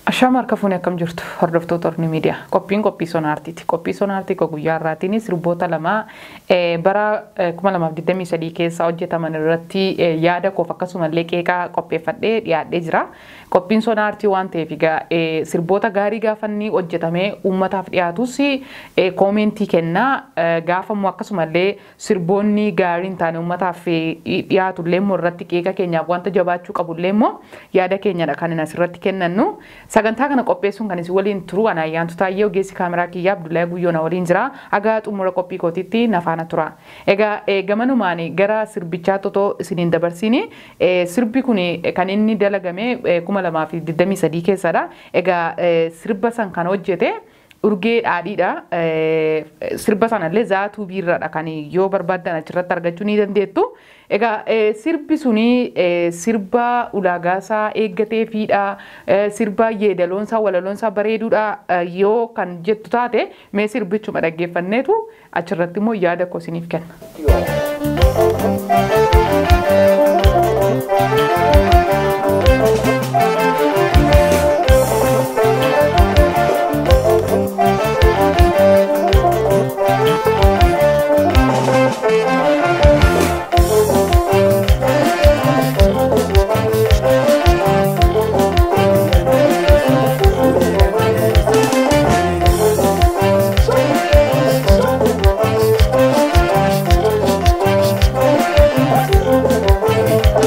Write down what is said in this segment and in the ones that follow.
Ashaama harka fuunee akkam jirtu hordoftoota Orni Miidiyaa. Qophiin qophii sonaartiiti. Qophii sonaartii koo guyyaa har'aatiin sirboota lama bara 2023 keessa hojjetaman irratti yaada koof akkasumallee qeeqaa qopheeffadhee dhiyaadhee jira. Qophiin sonaartii waan ta'eef egaa sirboota gaarii gaafa inni hojjetamee uummataaf dhiyaatus koomentii kennaa, gaafa immoo akkasumallee sirboonni gaarii hin taane uummataaf dhiyaatullee immoo irratti qeeqa keenyaaf wanta jabaachuu qabullee immoo yaada keenyadha kan inni asirratti kennannu. Sagantaa kana qopheessuun kan isin waliin turu ana Ayyaantu Taayyee, ogeessi kaameraa kiyyaa Abdullahi Guyyoo na waliin jira. Haga xumura qophii kootiitti na faana tura. Egaa gamanumaan gara sirbichaa totoo isiniin dabarsiini. Sirbi kun kan inni dalagame 2023 keessadha. Egaa sirba san kan hojjete Urgee Dhaadhiidha. Sirba sanallee Zaatuu Biirraadha kan yoo barbaaddan achirratti argachuu ni dandeettu. Egaa sirbi suni sirba ulaagaasaa eeggatee fiidha. Sirba yeedaloonsaa walaloonsaa bareeduudha yoo kan jettu taate mee sirbichuma dhaggeeffanneetu achirratti immoo yaada koo isiniif kenna.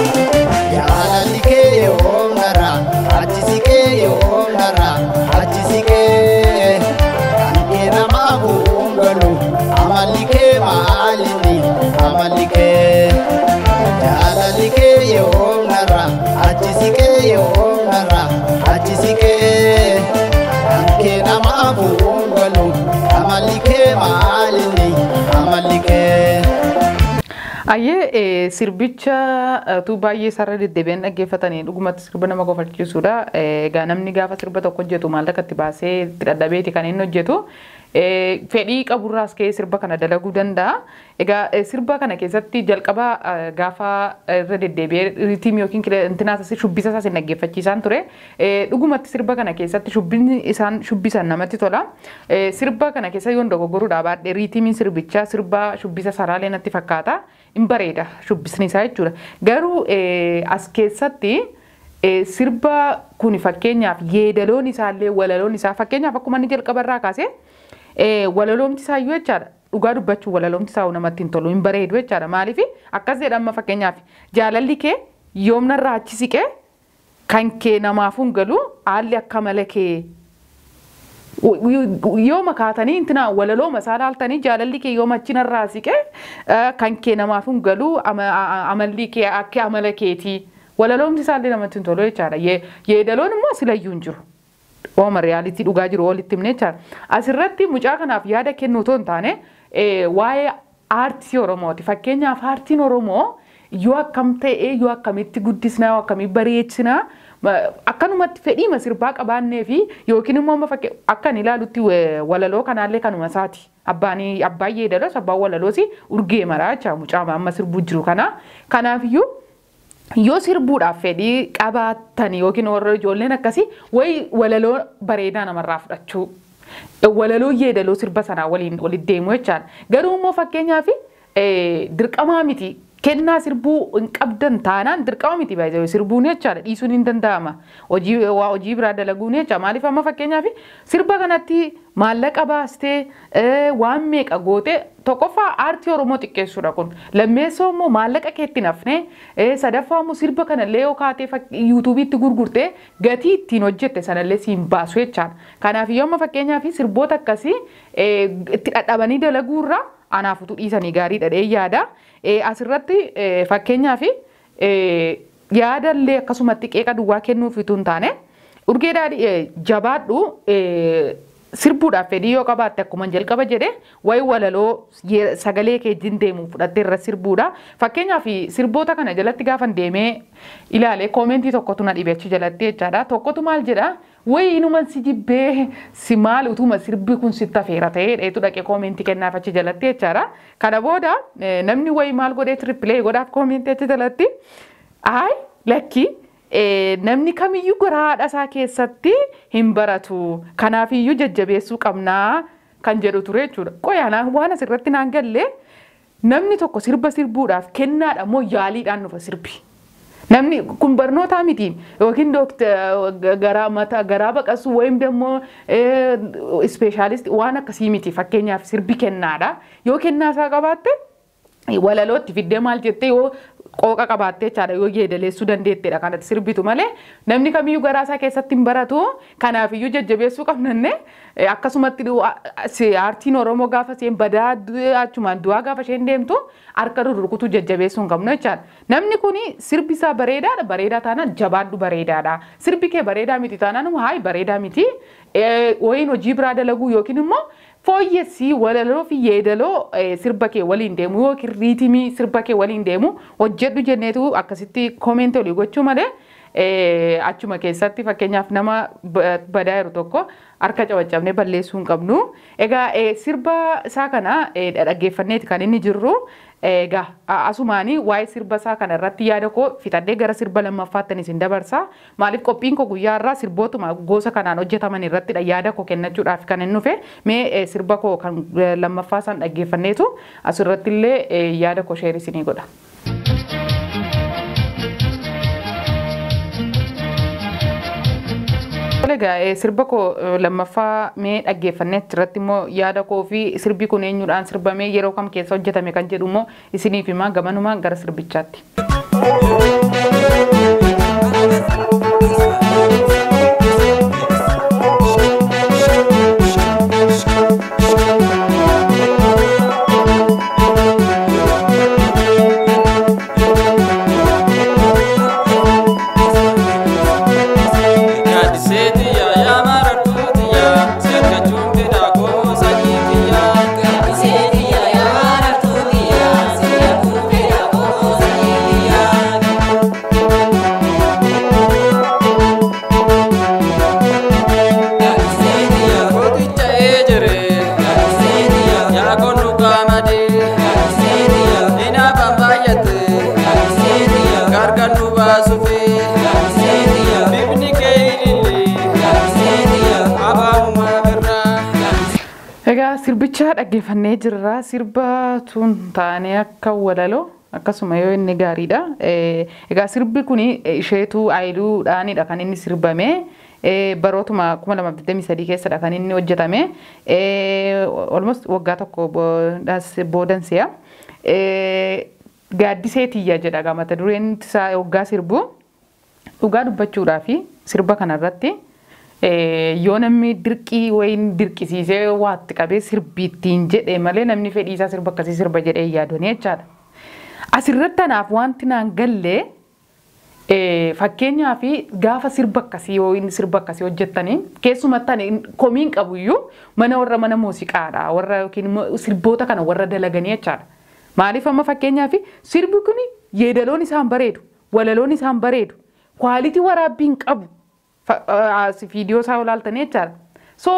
Jaalalli kee yoom narraa achi siqee, yoom narraa achi siqee, kan kee namaaf hin galu, amalli kee maalinni amalli kee. Jaalalli kee yoom narraa achi siqee, yoom narraa achi siqee, kan kee namaaf hin galu, amalli kee maalinni amalli kee. Ayyee, sirbicha tu baay'ee sarara deddeebi'an dhaggeeffatanii dhugumatti sirba nama kofalchiisudha. Egaa namni gaafa sirba tokko hojjetu maallaqa itti baasee itti dadhabeeti kan inni hojjetu. Fedhii qaburraas ka'ee sirba kana dalaguu danda'a. Egaa sirba kana keessatti jalqaba gaafa irra deddeebi'ee riitiim yookiin intinaas shubbisa isaas hin dhaggeeffachiisaan ture. Dhugumatti sirba kana keessatti shubbisni isaan shubbisan namatti tola. Sirba kana keessa yoon dogoggoruudhaa baadhee riitiimiin sirbichaa sirba shubbisa saraalee natti fakkaata. Hin bareeda shubbisni isaa jechuudha. Garuu as keessatti sirba kun fakkeenyaaf yeedaloon isaallee walaloon isaa fakkeenyaaf akkuma inni jalqaba irraa kaasee walaloomti isaayyuu jechaadha. Dhugaa dubbachuu walaloomti isaa namatti hin tolu, hin bareedu jechaadha. Maaliif akkas jedhama? Fakkeenyaaf jaalalli kee yoom narraa achi siqee, kan kee namaaf hin galu, haalli akka mala kee. Yoo makaatanii intina walalooma isaa laaltanii, jaalalli kee yoom achi narraa siqee, kan kee namaaf hin galu, amalli kee akka amala keetii, walaloomti isaallee namatti hin tolu jechaadha. Yeedaloon immoo silayyuu hin jiru. Ooma reality dhugaa jiru walitti himne jechaadha. Asirratti mucaa kanaaf yaada kennuu otoo hin taane waa'ee aartii Oromooti. Fakkeenyaaf aartiin Oromoo yoo akkam ta'e, yoo akkamitti guddisnaa, yoo akkamii bareechinaa, akkanumatti fedhiima sirbaa qabaannee fi yookiin immoo amma akka ani ilaalutti walaloo kanaallee kanuma isaati. Abbaan abbaan yeedaloos abbaan walaloos Urgee maraa jecha mucaa amma sirbuu jiru kana. Kanaafiyyuu yoo sirbuudhaaf fedhii qabaattan yookiin warra ijoolleen akkasii wayi walaloo bareedaa namarraa fudhachuu. Walaloo yeedaloo sirba sanaa waliin walitti deemu jechaadha. Garuu immoo fakkeenyaaf dirqamaa miti, kennaa sirbuu hin qabdan taanaan dirqama miti baay'ee sirbuun jechaadha, dhiisuun hin danda'ama. Hojii waa hojii biraa dalaguun jecha. Maaliif amma fakkeenyaaf sirba kanatti maallaqa baastee waan meeqa goote, tokkoffaa aartii Oromoo xiqqeessuudha kun. Lammeessoo immoo maallaqa keetti nafne, sadaffaa immoo sirba kanallee yoo kaatee yuutuubiitti gurgurtee gatii ittiin hojjette sanallee siin baasu jechaadha. Kanaaf yoo amma fakkeenyaaf sirboota akkasii itti dhadhabanii dalaguurra anaafutu dhiisanii gaariidha dhee yaada. Asirratti fakkeenyaaf yaadallee akkasumatti qeeqa duwwaa kennuuf utuu hin taane, Urgee Daadhii jabaadhu, sirbuudhaaf fedhii yoo qabaatte akkuma jalqaba jedhe wayi walaloo sagalee keetiin deemu fudhattee irra sirbuudha. Fakkeenyaaf sirboota kana jalatti gaafan deemee ilaale koomentii tokkotu na dhibe achi jalatti jechaadha. Tokkotu maal jedha? Wayi inuman si jibbee si maal utuma sirbi kun sitti hafeera ta'ee dheetu dhaqee koomentii kennaaf achi jalatti jechaadha. Kana booda namni wayi maal godhee reply godhaaf koomentii achi jalatti? Ayi lakki, Namni kamiyyuu garaa haadha isaa keessatti hin baratu. Kanaafiyyuu jajjabeessuu qabnaa kan jedhu ture jechuudha. Qoyaanaa waan asirratti naan galle, namni tokko sirba sirbuudhaaf kennaadha moo yaaliidhaan dhufa sirbi? Namni kun barnootaa miti yookiin garaa mataa garaa baqasu wayim immoo specialist waan akkasii miti. Fakkeenyaaf, sirbi kennaadha. Yoo kennaa isaa qabaatte, walalootti fiddee maal jettee, yoo qooqa qabaattee jechaadha, yoo yeedaleessuu dandeetteedha kanatti sirbitu malee, namni kamiyyuu garaa isaa keessatti hin baratu, kanaafiyyuu jajjabeessuu qabnanne. Akkasumatti aartiin Oromoo gaafa isheen badaa achumaan du'aa gaafa isheen deemtu harka rurrukutuu jajjabeessuu hin qabnu jechaadha. Namni kun sirbi isaa bareedaadha, bareedaa taanaan jabaadhu, bareedaadha. Sirbi kee bareedaa miti taanaan, hayi, bareedaa miti, wayiin hojii biraa dalaguu yookiin immoo fooyyessii, walaloo fi yeedaloo sirba kee waliin deemu yookiin rhythm sirba kee waliin deemu hojjedhu jenneetu akkasitti comment olii gochuu malee, achuma keessatti fakkeenyaaf nama badaa jiru tokko harka cabaccabnee balleessuu hin qabnu. Egaa sirba isaa kana dhaggeeffanneeti kan inni jirru. Egaa asumaanii waa'ee sirba isaa kana irratti yaada koo fixadhee gara sirba lammaffaattan isin dabarsa. Maaliif, qophiin koo guyyaa irraa sirbootuma gosa kanaan hojjetaman irrattidha yaada koo kennachuudhaaf kan inni dhufe. Mee sirba koo kan lammaffaa isaan dhaggeeffanneetu asirratti illee yaada koo share isinii godha. Egaa sirba koo lammaffaa mee dhaggeeffannee irratti immoo yaada koo fi sirbi kun eenyudhaan sirbamee, yeroo kam keessa hojjetame kan jedhu immoo isiniif himaa, gamanumaan gara sirbichaatti. Gaaddiseetiya yaa marartuutiya, si argachuun fedhaa koo sanyiitiya. Gaaddiseetiya yaa marartuutiya, si arguun fedhaa koo sanyiitiya. Gaaddiseetiya. Kooticha eejeree. Gaaddiseetiya. Yaa konnu qaamadee. Gaaddiseetiya. Hinaafaan baay'ate. Gaaddiseetiya. Gargar nu baasufee. Gaaddiseetiya. Bifni kee ilillee. Gaaddiseetiya. Abaamumaa birraa. Egaa sirbicha dhaggeeffannee jirra. Sirba tun taanee akka walaloo akkasuma yoo inni gaariidha. Egaa sirbi kun isheetu ayiluudhaanidha kan inni sirbame. Barootuma 2023 keessadha kan inni hojjetame. Almost waggaa tokko boodansi'a. Gaaddisee tiyya jedha egaa mata dureen isaa waggaa sirbu. Dhugaa dubbachuudhaa fi sirba kanarratti yoo namni dirqii wayiin dirqisiisee waatti qabee sirbiittiin jedhe malee, namni fedhii isaa sirba akkasii sirba jedhee yaadonni jechaadha. Asirratti anaaf wanti naan galle, fakkeenyaa fi gaafa sirba akkasii yoo inni sirba akkasii hojjettanii, keessumatti ani komiin qabuyyuu mana warra mana muuziqaadha warra yookiin immoo sirboota kana warra dalaganii jechaadha. Maaliif, amma fakkeenyaa fi sirbi kun yeedaloon isaan bareedu, walaloon isaan bareedu, quality waraabbii hin qabu. Viidiyoo isaa ilaaltanii jechaadha. So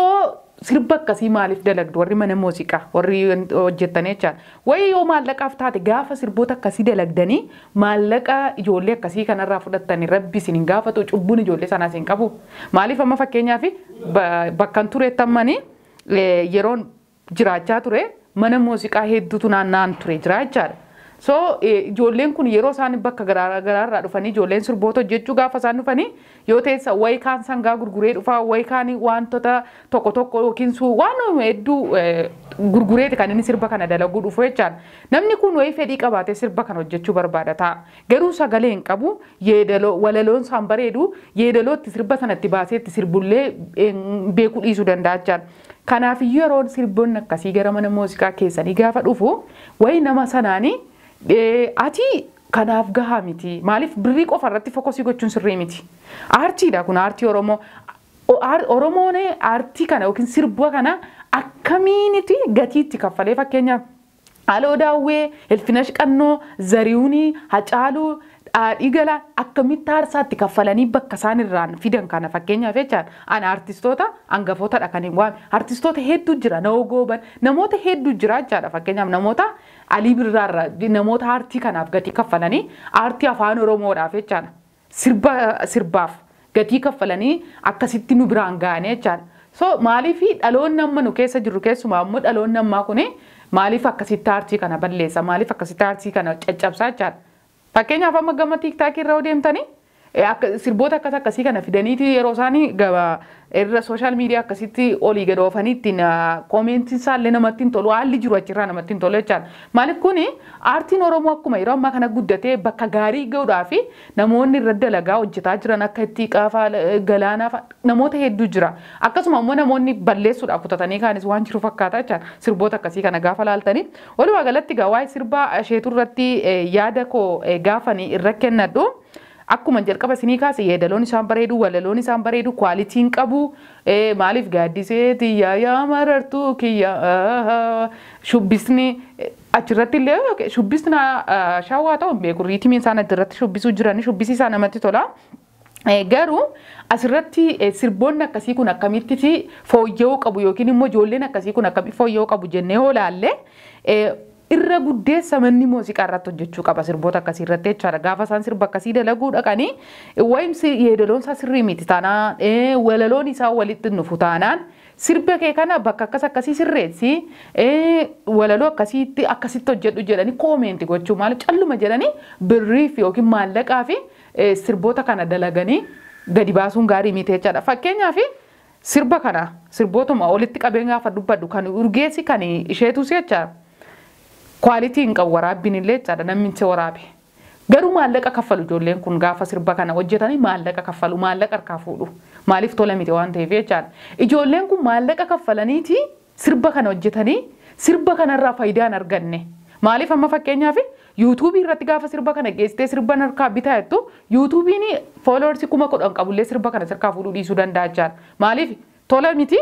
sirba akkasii maaliif dalagdu warri mana muuziqaa warri hojjettanii jechaadha? Wayii yoo maallaqaaf taate, gaafa sirboota akkasii dalagdanii maallaqa ijoollee akkasii kanarraa fudhattanii, rabbi isin hin gaafatu? Cubbuun ijoollee sanaas hin qabu. Maaliif, amma fakkeenyaaf bakkan turetti ammanii yeroon jiraachaa ture mana muuziqaa hedduutu naanna'an ture jira jechaadha. So ijoolleen kun yeroo isaan bakka garaa garaarraa dhufanii, ijoolleen sirboota hojjechuu gaafa isaan dhufanii yoo teessa, wayi kaan sangaa gurguree dhufaa, wayi kaan wantoota tokko tokko yookiin waan hedduu gurgureeti kan inni sirba kana dalaguu dhufu jechaadha. Namni kun wayi fedhii qabaatee sirba kana hojjechuu barbaada ta'a. Garuu sagalee hin qabu, yeedaloo walaloon isaan bareedu, yeedalootti sirba sanatti baasee itti sirbullee beekuu dhiisuu danda'a jechaadha. Kanaaf yeroo sirboonni akkasii gara mana muuziqaa keessanii gaafa dhufu, wayi nama sanaanii ati kanaaf gahaa miti. Maaliif, birrii qofa irratti focus gochuun sirrii miti. Aartiidha kun, aartii Oromoo. Oromoon aartii kana yookiin sirba kana akkamiiniti gatii itti kaffalee, fakkeenyaaf Aloo Daawwee, Ilfinash Qannoo, Zarihuunii, Hacaaluu, Dhaadhii Galaa akkamitti aarsaa itti kaffalanii bakka isaan irraan fidan kana fakkeenyaaf jechaadha. Ani aartistoota hangafootadha kan hin waame. Aartistoota hedduu jira, Na'oo Gooban, namoota hedduu jira jechaadha. Fakkeenyaaf namoota Alii Birraarraa, namoota aartii kanaaf gatii kaffalanii, aartii afaan Oromoodhaaf jechaadha. Sirbaaf gatii kaffalanii akkasitti nu biraan ga'anii jechaadha. So maaliif dhaloonni amma nu keessa jirru, keessumaa immoo dhaloonni ammaa kuni, maaliif akkasitti aartii kana balleessa, maaliif akkasitti aartii kana caccabsaa jechaadha. Fakkeenyaaf amma gama TikTokii irra deemtanii sirboota akkas akkasii kana fidaniiti yeroo isaanii gaba irra social media akkasitti olii gad oofanii ittiin commentiin isaallee namatti hin tolu, haalli jiru achirraa namatti hin tolu jechaadha. Maaliif kuni aartiin Oromoo akkuma yeroo ammaa kana guddatee bakka gaarii gahuudhaa fi namoonni irra dalagaa hojjetaa jiran akka itti qaafaa galaanaa namoota hedduu jira. Akkasuma immoo namoonni balleessuudhaaf kutatanii kaanis waan jiru fakkaata jechaadha. Sirboota akkasii kana gaafa laaltanii. Walumaa galatti egaa waa'ee sirbaa Isheetuu irratti yaada koo gaafanii irra kennadhu. Akkuma jalqaba isinii kaase, yeedaloon isaan bareedu, walaloon isaan bareedu, qualityn qabu. Maaliif gaaddisee tiyyaa yaa marartuu kiyya, shubbisni achirratti illee shubbisni shawaa ta'u hin beeku, rhythmiin isaan achirratti shubbisuu jiran shubbisi isaa namatti tola. Garuu asirratti sirboonni akkasii kun akkamitti fooyya'uu qabu yookiin immoo ijoolleen akkasii kun akkamitti fooyya'uu qabu jennee yoo ilaalle, irra guddeessa manni muuziqaa irratti hojjechuu qaba sirboota akkasii irratti jechaadha. Gaafa isaan sirba akkasii dalaguu dhaqanii wayimsi yeedaloon isaa sirrii miti taanaan, walaloon isaa walitti nufu taanaan, sirba kee kana bakka akkas akkasii sirreessi, walaloo akkasiitti akkasitti hojjedhu jedhanii comment gochuu. Maaliif calluma jedhanii birriif yookiin maallaqaa fi sirboota kana dalaganii gadi baasuun gaarii miti jechaadha. Fakkeenyaaf sirba kana sirbootuma walitti qabeen gaafa dubbadhu, kan Urgeessi kan Isheetus jechaadha. Quality hin qabu waraabbiin illee jechaadha, namni itti waraabe. Garuu maallaqa kaffalu, ijoolleen kun gaafa sirba kana hojjetanii maallaqa kaffalu, maallaqa harkaa fuudhu. Maaliif tola miti waan ta'eef jechaadha. Ijoolleen kun maallaqa kaffalaniiti sirba kana hojjetanii sirba kanarraa faayidaa hin arganne. Maaliif amma fakkeenyaaf YouTubeii irratti gaafa sirba kana geessitee sirba harkaa bitaa jettu, YouTubeiin followersii 10,000 qabullee sirba kana sirkaa fuudhuu dhiisuu danda'a jechaadha. Maaliif tola miti,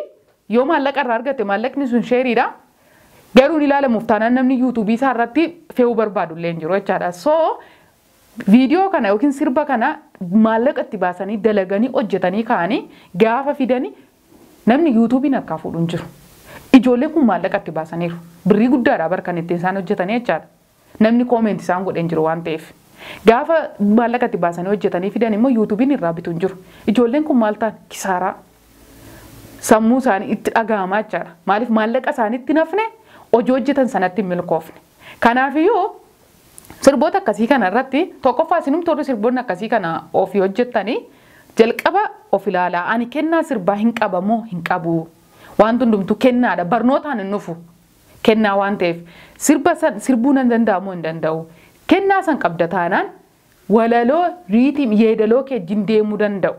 yoo maallaqa irraa argatte maallaqni sun shareiidha. Garuu ni ilaalamuuf taanaan namni YouTubeii isaa irratti fe'uu barbaadu illee hin jiru jechaadha. So viidiyoo kana yookiin sirba kana maallaqa itti baasanii dalaganii hojjetanii ka'anii gaafa fidanii namni YouTubeiin harkaa fuudhu hin jiru. Ijoolleen kun maallaqa itti baasaniiru. Birrii guddaadha bar kan ittiin isaan hojjetanii jechaadha. Namni comment isaan godhe hin jiru waan ta'eef. Gaafa maallaqa itti baasanii hojjetanii fidan immoo YouTubeiin irraa bitu hin jiru. Ijoolleen kun maal ta'an? Kisaaraa. Sammuu isaanii itti dhaga'amaa jechaadha. Maaliif maallaqa isaaniitti nafne, hojii hojjetan sanatti hin milkoofne. Kanaafiyyuu sirboota akkasii kana irratti tokkoffaa isinumti warri sirboonni akkasii kana ofii hojjettanii jalqaba of ilaalaa. Ani kennaa sirbaa hin qabamoo hin qabu? Wanti hundumtuu kennaadha, barnootaan hin dhufu. Kennaa waan ta'eef sirba san sirbuu nan danda'amoo hin danda'u? Kennaa san qabda taanaan walaloo, rhythm, yeedaloo kee wajjin deemuu danda'u.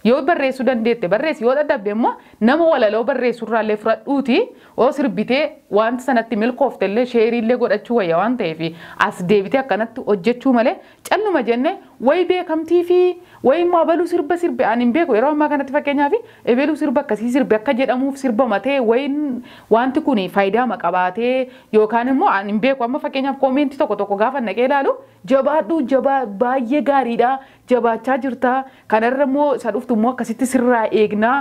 Yoo barreessuu dandeette barreessi, yoo dadhabde immoo nama walaloo barreessuu irraallee fudhadhuuti yoo sirbitee wanta sanatti milkoofte illee shareiillee godhachuu wayya waan ta'eef, as deebitee akkanatti hojjechuu malee calluma jenne wayi beekamtii fi wayi immoo abaluu sirba sirbe ani hin beeku. Yeroo ammaa kanatti fakkeenyaaf ebeluu sirba akkasii sirbe akka jedhamuuf sirba matee wayi wanti kun faayidaa qabaatee yookaan immoo ani hin beeku. Amma fakkeenyaaf commentii tokko tokko gaafa naqee ilaalu, jabaadhu, jabaa, baay'ee gaariidha, jabaachaa jirta, kanarra immoo isa dhuftu immoo akkasitti sirraa eegnaa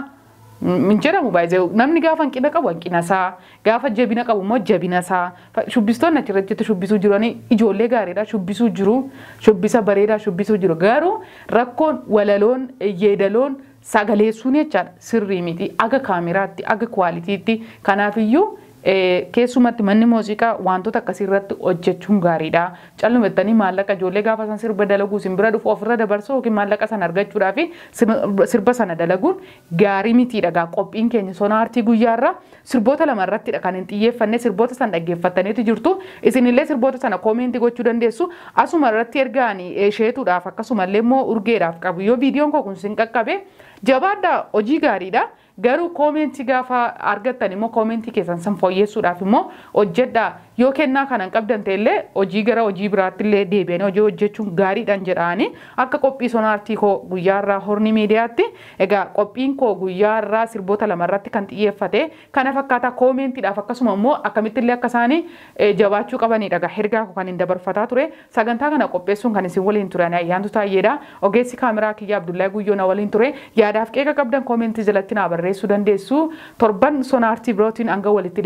hin jedhamu. Baay'ee namni gaafa hanqina qabu hanqina isaa, gaafa jabina qabu immoo jabina isaa. Shubbistoonni achirratti shubbisuu jiranii ijoollee gaariidha, shubbisuu jiru, shubbisa bareedaa shubbisuu jiru. Garuu rakkoon walaloon, yeedaloon, sagaleessuun jechaadha sirrii miti aga kaameraatti, aga qualitytti. Kanaafiyyuu keessumatti manni muuziqaa wantoota akkasii irratti hojjechuun gaariidha. Calluma jettanii maallaqa ijoollee gaafa san sirba dalaguu isin bira dhufu ofirra dabarsuu yookiin maallaqa sana argachuudhaaf sirba sana dalaguun gaarii mitiidha. Gaa qophiin keenya sona aartii guyyaarra sirboota lama irrattidha kan hin xiyyeeffanne. Sirboota sana dhaggeeffattaniitu jirtu. Isinillee sirboota sana commentii gochuu dandeessu. Asuma irratti ergaan Isheetuudhaaf akkasumallee immoo Urgeedhaaf qabu, yoo viidiyoon koo kun isin qaqqabe, jabaadhaa, hojii gaariidha. Garuu commentii gaafa argattan immoo commentii keessan san fooyyessuudhaaf immoo hojjedhaa. Yoo kennaa kana hin qabdan ta'ellee hojii gara hojii biraatti illee deebi'anii hojii hojjechuun gaariidhaan jedhaanii akka qophii sonaartii koo guyyaarraa Horni Miidiyaatti. Egaa qophiin koo guyyaarraa sirboota lama irratti kan xiyyeeffate kana fakkaata. Commentiidhaaf akkasuma immoo akkamitti illee akka isaanii jabaachuu qabanidha. Egaa ergaa koo kan hin dabarfataa ture, sagantaa kana qopheessuun kan isin waliin ture Ayyaantu Taayyeedha. Ogeessi kaameraa kiyya Abdullahi Guyyoo na waliin ture. Yaadaaf qeeqa qabdan commentii jalatti naa barreessuu dandeessu. Torban sonaartii birootiin hanga walitti